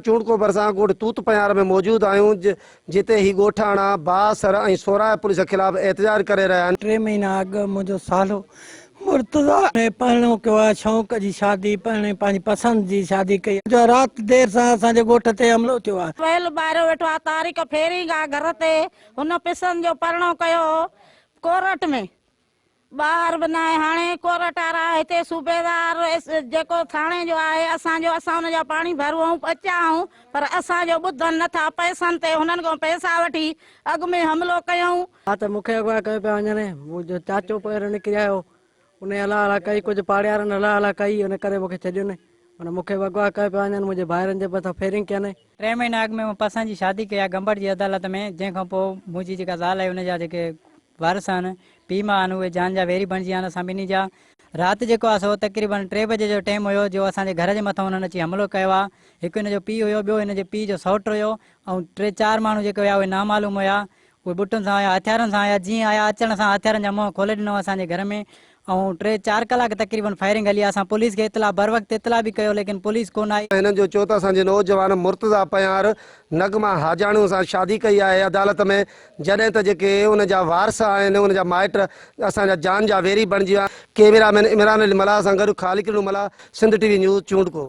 چونڊڪو ڀرسان ڳوٺ توت پنهيار ۾ موجود آهيون جتي هي ڳوٺاڻا بااثر ۽ سوراهه پوليس خلاف احتجاج ڪري رهيا آهن. ٽي مهينا اڳ منهنجو سالو مرتضيٰ ۾ پرڻو ڪيو آهي شوق جي شادي پرڻي پنهنجي پسند جي شادي ڪئي جو رات دير سان اسان جي ڳوٺ تي حملو ٿيو آهي. ويل ٻاريو ويٺو آ تاريخ ڦيرين گا گهر تي هن پسند جو پرڻو ڪيو هو ڪورٽ ۾. ٻاهر به ناهي هاڻي ڪورٽ وارا هتي صوبيدار جيڪو ٿاڻي جو آهي اسان جو اسان ان جا پاڻي ڀرون آهون ٻچا آهون پر اسان جو ٻڌن نه ٿا پئسن تي هنن کان پئسا وٺي اڳ ۾ حملو ڪيائون. ها ته مون کي اغوا ڪيو پيا وڃن منهنجو چاچو پهريون نڪري آيو انهي هلا هلا ڪئي ڪجهه پاڙيارن هلا هلا ڪئي ان ڪري مون کي ڇڏيو نه معنيٰ مون کي به اغوا ڪيو پيا وڃن منهنجي ڀائرن جي مٿان فيرنگ ڪين. ٽي مهينا اڳ ۾ مون پسند جي شادي ڪئي آهي گمبٽ جي عدالت ۾ جنهن کان پوء منهنجي جيڪا زال آهي ان جا جيڪي وارث آهن پيء ماء آهن اهي جان جا ويري بڻجي ويا آهن اسان ٻنهي جا. رات جيڪو آهي سو تقريبن ٽي بجي جو ٽيم هيو جو اسان جي گهر جي مٿان انهن اچي حملو ڪيو آهي هڪ هن جو پيء هيو ٻيو هن جي پيء جو سئوٽ هيو ۽ ٽي چار ماڻهو جيڪي هيا اهي نامعلوم هيا اهي ٻٽن سان آيا هٿيارن سان آيا جيئن آيا اچڻ سان هٿيارن جا منهن کولي ڏنو اسان جي گهر ۾ ۽ ٽي چار ڪلاڪ تقريبن فائرنگ هلي اسان پوليس کي اطلاع بروقت اطلاع به ڪيو ليڪن پوليس ڪونه آئي. هنن جو چيو ته اسان جي نوجوان مرتضيٰ پنهيار نغمه حاجاڻيو سان شادي ڪئي آهي عدالت ۾ جڏهن ته جيڪي ان جا وارث آهن ان جا مائٽ اسان جا جان جا ويري بڻجي ويا آهن. ڪئميرا مين عمران علي ملاح سان گڏ Khaliq Dino Mallah Sindh T V news Chondko.